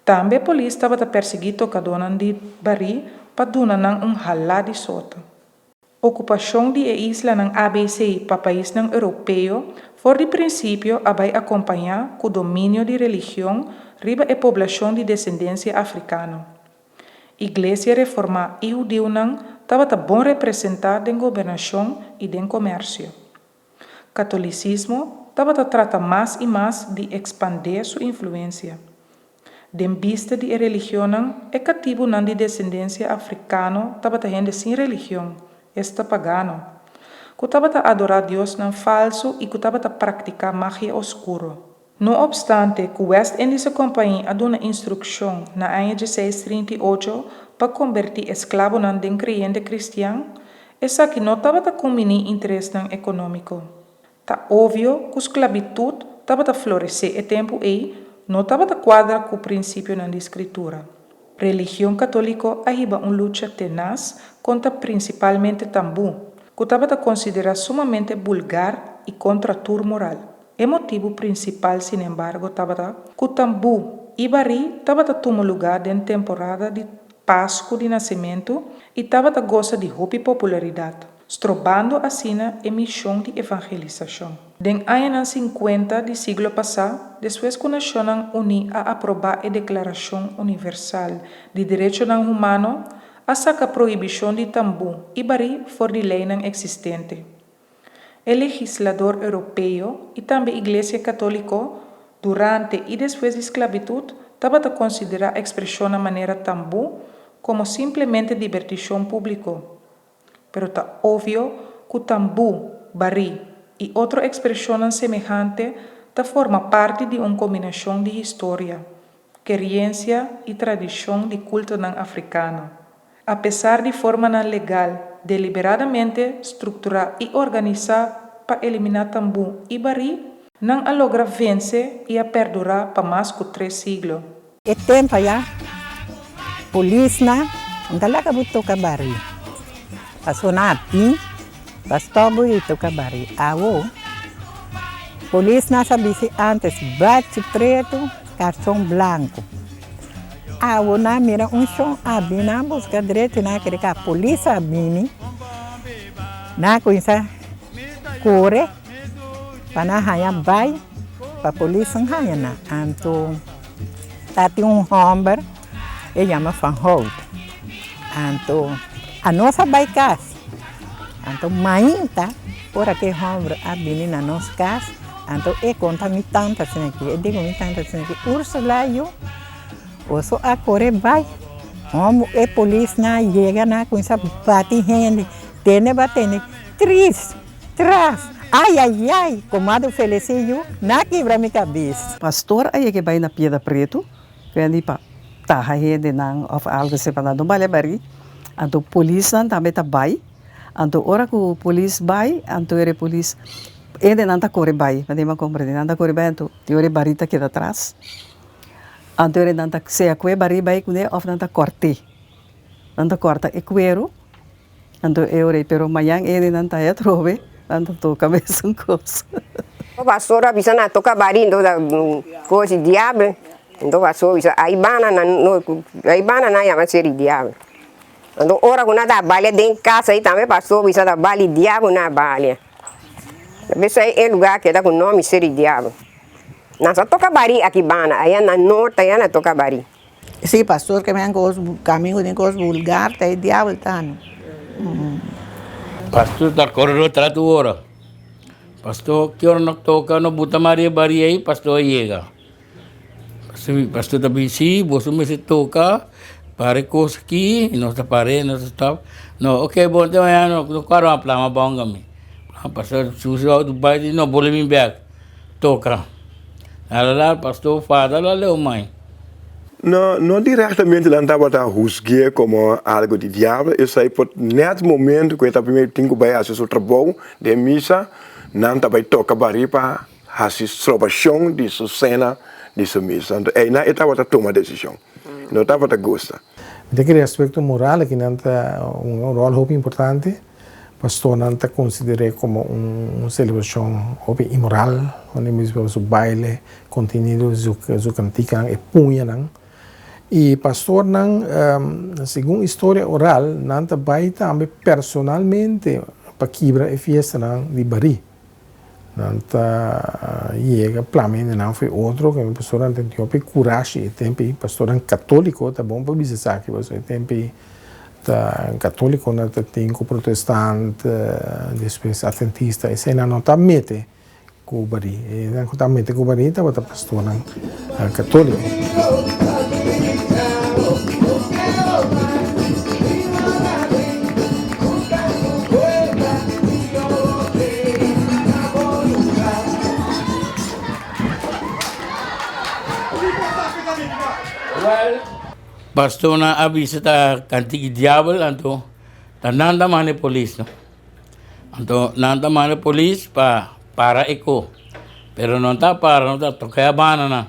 Tambe polis tabata persiguí tokadónan di barí pa duna nan un halá di sota. Okupashon di e islanan ABC pa paisnan europeo for di prinsipio a bai akompañá ku dominio di religion riba e poblashon di desendensia afrikano. Iglesia Reformá i hudiunan tabata bon representá den gobernashon i den komersio. Katolisismo tabata trata mas i mas di ekspandé su influensia. Den bista di e religionnan, e katibunan di desendensia afrikano tabata hende sin religion, esta pagano, ku tabata adorá diosnan falsu i ku tabata praktiká magia oskuro. No opstante ku West Indische Compagnie a duna instrukshon na aña dieseis trinta i ocho pa kombertí esklabonan den kreyente kristian, esaki no tabata kumbiní interesnan ekonómiko. Ta obvio ku sklabitut tabata floresé e tempu ei no tabata kuadra ku prinsipionan di Skritura. Religion katóliko a hiba un lucha tenas kontra prinsipalmente tambú, ku tabata konsiderá sumamente bulgar i kontra tur moral. E motibu prinsipal sinembargo tabata ku tambú i barí tabata tuma lugá den temporada di Pasku di Nasementu i tabata gosa di hopi popularidat, strobando asina e mishon di evangelisashon. Den añanan sinkuenta di siglo pasá, despues ku Nashonnan Uní a aprobá e Deklarashon Universal di Derechonan Humano, a saka prohibishon di tambú i barí for di leinan eksistente. E legislador europeo i tambe Iglesia Katóliko durante i despues di sklabitut tabata konsiderá ekspreshonnan manera tambú komo simplemente dibertishon públiko. Pero ta obvio ku tambú, barí i otro ekspreshonnan semehante ta forma parti di un kombinashon di historia, keriensia i tradishon di kultonan afrikano. Apesar di formanan legal deliberadamente strukturá i organisá pa eliminá tambú i barí, nan a logra vense i a perdurá pa mas ku tres siglo. E tempu ayá, polisnan no ta laga bo toka barí. Pasobra nan a bin pa stòp bo di toka barí. Awo, polisnan sa bisi ántes bachi pretu, karson blanku. Awo nan mira un shon a bin nan buska drechi nan a kere ka polis a bini nan a kuminsa kore pa nan haña bai pa polis no haña nan anto. Ta tin un hòmber, e yama Van Hout. Anto anos a bai kas. Anto mainta ora ku e hòmber a bini na nos kas, anto e konta mi tanta asina aki, e di ku mi tanta asina aki, Ursula yu, boso a kore bai. Hòmber, e polisnan a yega nan a kuminsá bati hende, tene ba tene tris. Tras! Ai ai ai! Komado Felesí yu, na kibra mi kabes. Pastor a yega bai na Piedra Pretu, ku pa taha hendenan òf algu asina pa nan no bale barí. Anto polisnan tambe ta bai. Anto ora ku polis bai, anto e polis, hendenan ta kore bai, pa mi a komprendé, nan ta kore bai anto e ora e barí ta keda atras. Anto e ora nan ta sea ku e barí bai kuné òf nan ta kòrt'é. Nan ta kòrta e kueru. Anto e ora ei, pero mañan ene nan ta atrobe, nan ta toka mesun kos. O pastor a bisa nan toka bari ndo da kos di diabel, ndo pastor bisa ai bana nan no ai bana nan yama ser di diabel. Anto ora ku nan ta balia den kasa ei tambe pastor bisa ta bali diabel nan a balia. Bisa e lugar keda ku nomi ser di diabel. Nan sa toka bari aki bana, aya na norte aya nan toka bari. Sí, pastor ke men kos kamingo den kos vulgar ta e diabel ta no. Pastor ta kore lo tras tu ora. Pastor ki ora no toka no buta maria baria ei pastor a yega. Pastor ta bisa si boso mester toka para e kos aki nos ta para nos ta stop no ok bon te mañana no kore mas plama bonga mi. Pastor susi auto bai no bole mi bek toka. Ala pastor fada la leu mai. No, no directamente nan tabata husgu'é como algo di diablo, esei por net momento cu e ta primer tin cu bay haci su trabou den misa, nan ta bay toca bari pa haci strobacion di su cena di su misa. Anto eynan e tabata tuma decision, no tabata gusta. Mi ta kere aspecto moral aki nan ta un rol hopi importante. Pastornan ta konsider'é komo un selebrashon hopi inmoral, unda mismo su baile, kontenido di su kantikanan, e puñanan. I pastornan, segun historia oral, nan ta bai tambe personalmente pa kibra e fiestanan di barí. Nan ta yega plama hendenan for e otro, ku pastornan ta tin hopi kurashi e tempu ei, pastornan katóliko ta bon pa bisa esaki pasobra e tempu ei ta katólikonan ta tin ku protestant, despues atventista, eseinan no ta mete ku barí, esnan ku ta mete ku barí tabata pastornan katóliko. Pastornan a bisa ta kantiki diabel anto ta nan ta manda e polis no. Anto nan ta manda polis pa para e ko pero no ta para no ta toka e banda nan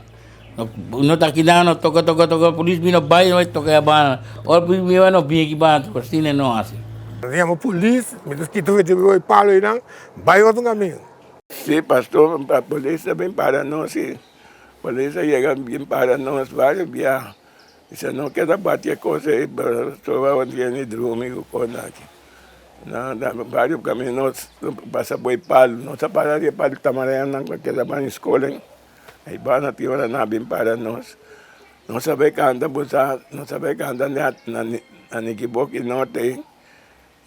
no ta keda no toka toka toka polis bini bai no bai toka e banda ora polis bini bai no bini aki banda asina no hasi. Nan yama polis mi ta kita e palo einan bai otro kaminda. Si pastor polis ta bin para nos si polis a yega bin para nos varios biaha bisa no keda bati e kos ei pasobra bo tiene drumi ku kos aki nan ta varios kaminda nos pasa por e palu nos a para riba e palu tamarenan ku a keda ban skol ei banda tin ora nan a bin para nos nos a bai kanta bo sa nos a bai kanta na Nikiboki norte ei.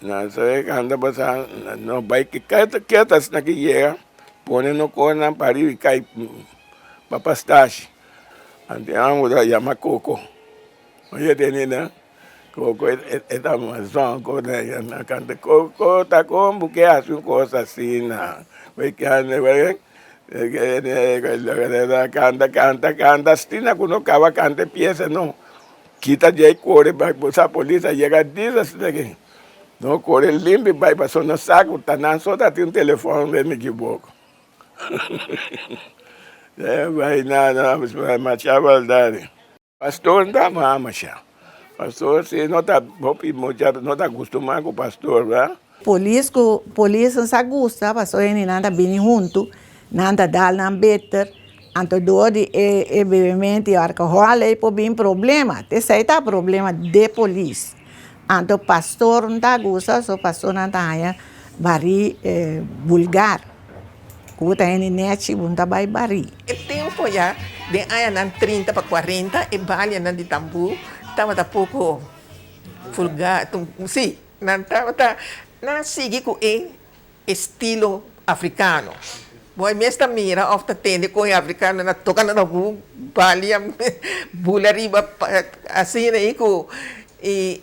Nan sa kanta pasa no bai keto keto asina ki yega pone no konan pa riba i kai pa pastashi anto e homber ta yama koko oye tende nan koko e ta mazon nan kanta koko ta kon bo ke hasi un kos asina kanta kanta kanta asina ku no kaba kanta e piesa no. Kita djei kore bai bo sa polis a yega dis asina aki no kore limpi bai paso no sa ku ta nan so ta tin telefon den mi kiboko bai na masha baldad pastor ta ama masha pastor si no ta hopi mucha no ta kustuma ku pastor ba. Polis ku polis no sa gusta pasobra hende nan ta bini huntu nan ta dal nan beter anto dor di e e bebemento di alcohol ei por bin problema esei ta problema de polis anto pastor no ta gusta so pastornan ta haña bari vulgar. Ku bo ta hende nèchi bo no ta bai barí. E tempo ya den añanan trinta pa kuarenta e balianan di tambú tabata poko vulgar, sí, nan tabata, nan a sigui ku e estilo afrikano. Bo a mes ta mira òf ta tende kon e afrikanonan a toka nan tambú, balia, bula riba asina ei ku i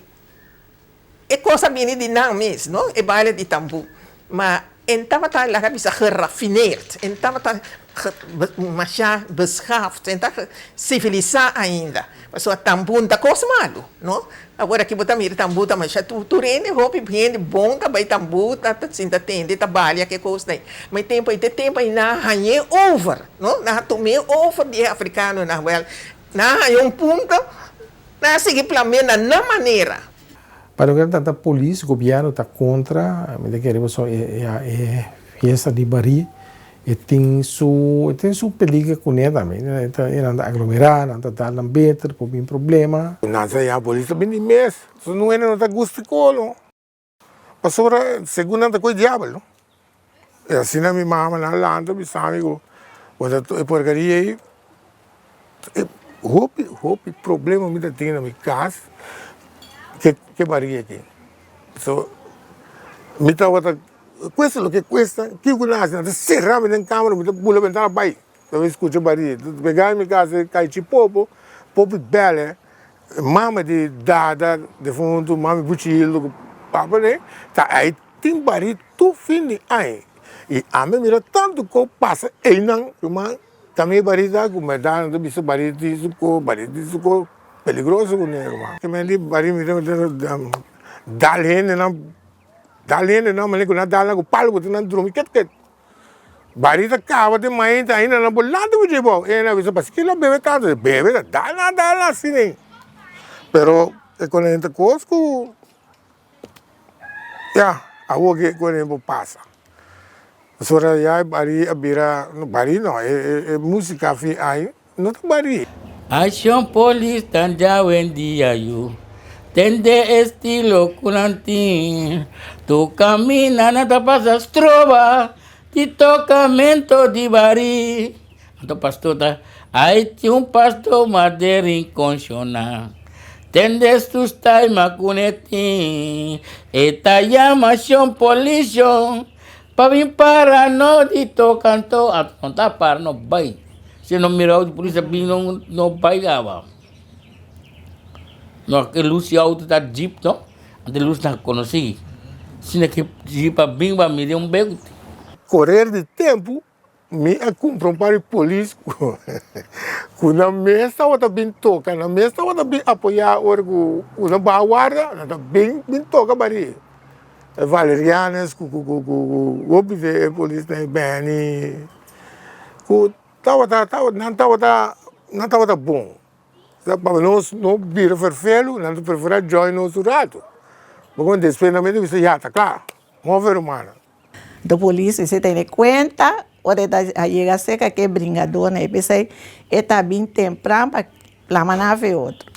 E kos a bini di nan mes, no? E baile di tambú. Ma en tabata, laga bisa, gerafineerd. En tabata masha beschaafd, en ta sivilisá ainda. Pasobra tambú no ta kos malu, no? Awor aki bo ta mira tambú ta masha tur hende, hopi hende bon ta bai tambú, ta sinta tende, ta balia ke kosnan ei. Ma e tempu ei, te tempu ei nan a hañ'é over, no? Nan a tum'é over di e afrikanonan. Wèl, nan a haña un punto. Nan a sigui plam'é na nan manera. Pa loke ta trata polis, gobierno ta contra, mi ta kere pasobra e fiesta di barí e tin su e tin su peliger cune tambe, e nan ta aglomera, nan ta dal nan beter, por bin problema. Nan sa ya polis ta bini mes, so nun hende no ta gusta e colo. Pasobra segun nan ta koe diabel no. E asina mi mama nan lanta bisa mi ku bo ta e porkeria ei e hopi hopi problema mi ta tin na mi kas ke ke baria aki. So mi tabata kuesta loke kuesta kiko nan hasi nan ta sera mi den kamera mi ta bula bentana bai pa mi skucha baria. Pega mi kas kai chipopo popi bèlè. Mama di dada defuntu, mama di Buchildo ku papa den ta ai tin bari tur fin di aña i ami a mira tantu kos pasa einan ruman tambe e bari ta ku bèrdat nan ta bisa bari tin su kos bari tin su kos peligroso kuné ruman. Di bari mi ta dal hendenan dal hendenan manera ku nan dal nan ku palo ku nan drumi ket ket. Bari ta kaba den mainta ainda nan por lanta ku dje bou. E nan bisa paske lo bebe tantu? Bebe ta dal nan dal nan asina ei. Pero e konen ta kos ku ya awor ke konen por pasa. Pasobra ya e bari a bira, bari no e musika fin ai no ta bari. Accion polis tan djawendia yu Tende estilo ku nan tin Tur kaminda nan ta pasa stroba Di tokamento di bari Anto pastor ta Ai tin un pastor mas den rincon shona Tende su style mas ku ne tin E ta yama shon polis shon Pa bin para no di tokanto Anto no ta para no bai Si no mira auto polis a bin no no bai gaba. No e lus di auto ta jeep no, anto e lus nan konosí. Asina ke jeep a bin ba mira un bek. Korer di tempu mi a kumpra un par di polis ku nan mes tabata bin toka, nan mes tabata bin apoyá ora ku nan baha warda nan ta bin bin toka bari. E Valerianes ku hopi di e polisnan e Benny ku Tabata, tabata, nan tabata, nan tabata bon. Pa nos no bira ferfelu, nan ta preferá join nos un ratu. Bo despues nan mester bisa, ya, ta kla, move rumannan. De polis mester tene kuenta ora e ta a yega serka ke bringadornan e p'esei e ta bin tempran pa plama nan afe otro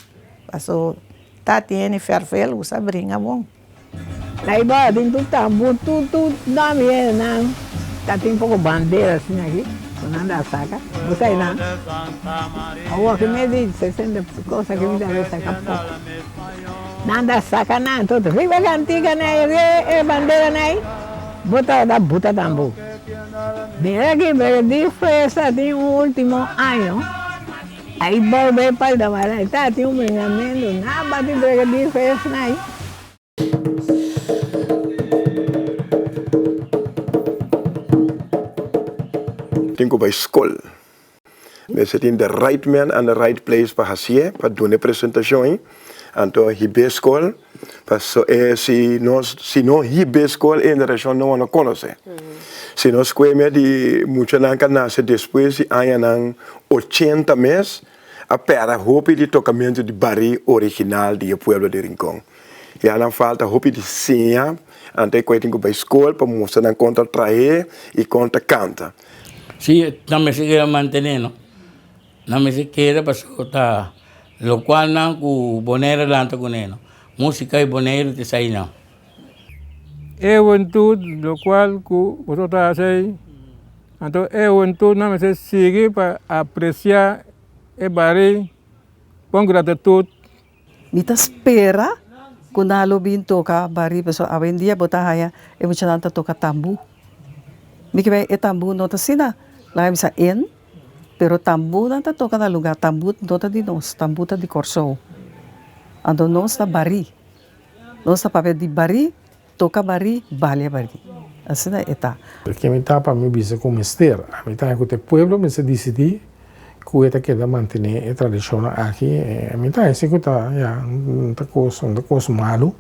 paso ta tene ferfel usa bringa bon. Laiba tin tur tambú tur tur dami e nan ta tin poko bandera asina aki ku nan ta saka bo sa nan awor ki mes di sesenta kos aki mi ta saka poko nan ta saka nan tot riba kantika nan e bandera nan ei bo tabata buta tambú mira aki pero di fuersa tin un ultimo año ai bolbe palda ta tin un bringamento nan bati brega di fuersa nan ei. Tin ku bai skol. Mester tin the right man and the right place pa hasié, pa duna e presentashon ei. Anto hib'é skol, paso e si nos si no hib'é skol e generashon nobo no konosé. Si nos kueme di muchanan ku a nase despues di añanan ochenta mes, a pèrdè hopi di tokamentu di barí original di e pueblo di Rincon. Ya nan falta hopi di siña, anto e koe tin ku bai skol pa mustra nan kon ta trahe i kon ta kanta. Sí, nan mester keda mantené no. Nan mester keda pasobra ta lokual nan ku Bonaire a lanta kuné no. Músika di Bonaire ta esei nan. E hubentud lokual ku boso ta hasi ei. Anto e hubentud nan mester sigui pa aprecia e barí con gratitud. Mi ta spera ku nan lo bin toka barí pasobra awendia bo ta haña e muchanan ta toka tambú. Mi ke bai e tambú no ta asina laga mi sa en pero tambú nan ta toka na lugá tambú no ta di nos tambú ta di Kòrsou anto nos ta barí nos ta papia di barí toka barí balia barí asina e ta. Ke mi ta pa mi bisa ku mester? Ami ta haña ku ta e pueblo mester disidí ku e ta keda mantené e tradishonnan aki. Mi ta haña si ku ta ya un ta kos un ta kos malu.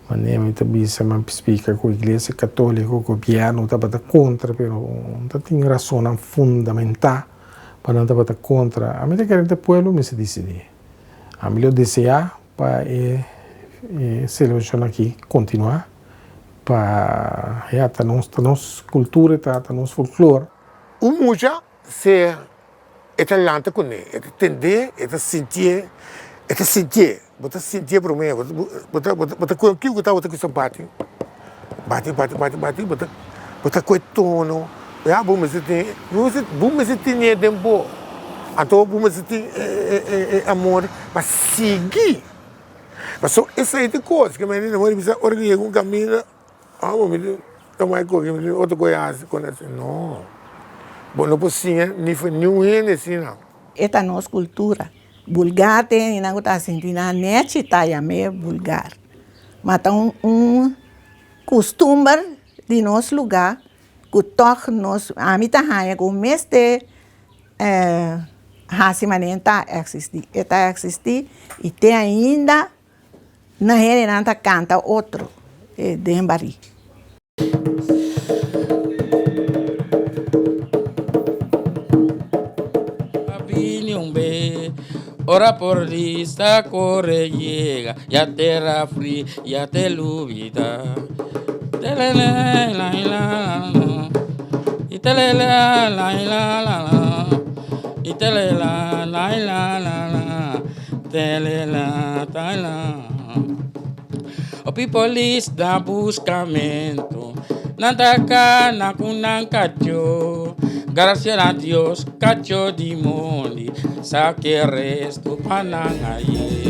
Manera mi ta bisa mi a splika ku iglesia katoliko, gobièrnu tabata kontra pero no ta tin rasonnan fundamentá pa nan tabata kontra. Ami ta kere ta e pueblo mester disidí. Ami lo deseá Pa e selebrashon aki kontinuá, pa ya ta nos ta nos kultura, ta ta nos folklor. Un mucha sea e ta lanta kuné, e ta tendé, e ta sintié, e ta sintié, bo ta sintié promé, bo bo ta bo ta kue kiko ta bo ta kusa bati, bati bati bati bati bo ta bo ta kue tono, ya bo mester tin bo mester tene den bo. Anto bo mester tin e amor pa sigui. Pasobra esei ta e kos ke mi ta bisa ora ku yega un kaminda, amo mi ta tuma e koki mi tin otro kos hasi ku nan. No, bo no por siña ni for niun hende asina. E ta nos kultura. Bulgar te hendenan ku ta sinti nan nechi ta yam'é bulgar. Ma ta un kustumber di nos lugá ku tòg nos, ami ta haña ku mester hasi manera ta eksistí. E ta eksistí i te ainda nan hendenan ta kanta otro den barí. Ora por lista kore yega ya tera fri ya te lubida Hopi polis na buscamento nan ta cana cu nan cacho Gracias a Dios cacho di mondi sa ke resto pa nan aye.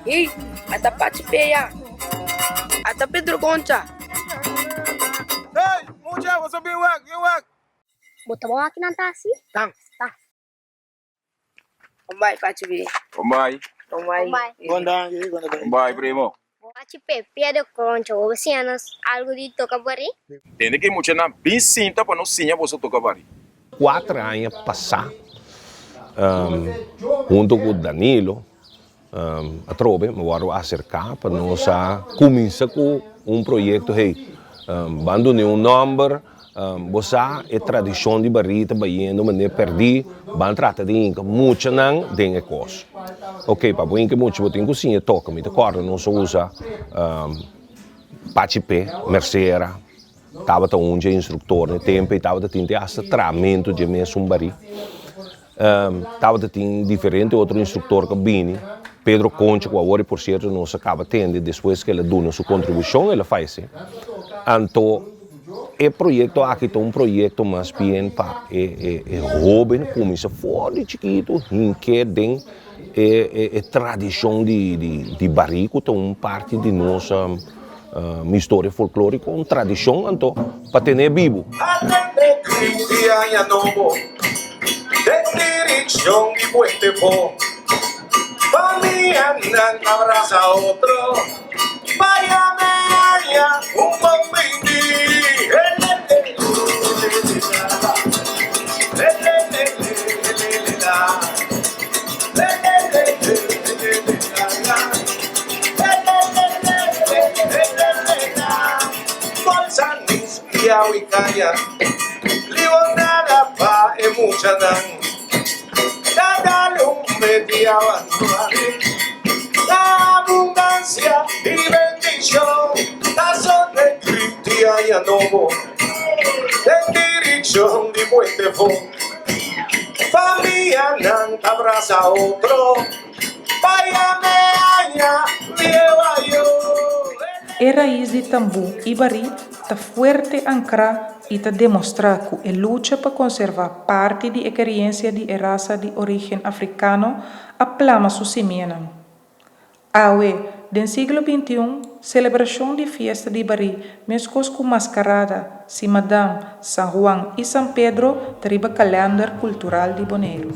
Hey, ata Pachi Peya. Ata Pedro Concha. Hey, mucha, boso bin wak, bin wak. Bo ta bon aki nan ta hasi? Tan. Ta. Bon bai, Pachi Pe. Bon bai. Bon bai. Bon danki, bon bai. Bon bai, primo. Pachi Pe, Pedro Concha, bo siña nos algu di toka barí? Tende ki muchanan bin sinta pa nos siña boso toka barí. Kuater aña pasá, hunto ku Danilo, Atrobe mi wòrdu aserká pa nos a kuminsá ku un proyekto, hey, ban dun'é un nòmber, bo sa e tradishon di barí ta bayendo manera pèrdí, ban trata di hinka muchanan den e kos. Ok, pa bo hinka mucha bo tin ku siña toka, mi ta kòrda nos a usa Pachi Pe, Mercera, tabata un dje instruktor na e tempu, e tabata tin te asta tramentu dje mesun barí. Tabata tin diferente otro instruktor ku a bini, Pedro Concha ku awor por sierto nos a kaba tende despues ku el a duna su kontribushon el a fayesé. Anto e proyekto aki ta un proyekto mas bien pa e e hóben kuminsá for di chikitu hink'é den e e tradishon di di barí ku ta un parti di nos historia folklóriko, un tradishon anto pa ten'é bibu. I awa i kaña, limonada pa e muchanan. Ta dal un meti awa Ta abundansia i bendishon Ta zona e grito di aña nobo Den direkshon di Puente Fon. Famianan ta brasa otro Pa yama e aña bieu ayo. E rais di tambú i barí ta fuerte ankrá i ta demostrá ku e lucha pa konservá parti di e keriensia di e rasa di orígen afrikano a plama su simianan. Awe, den siglo bintiun, selebrashon di fiesta di barí meskos ku maskarada, Simadan, San Juan i San Pedro ta riba kalènder kultural di Boneiru.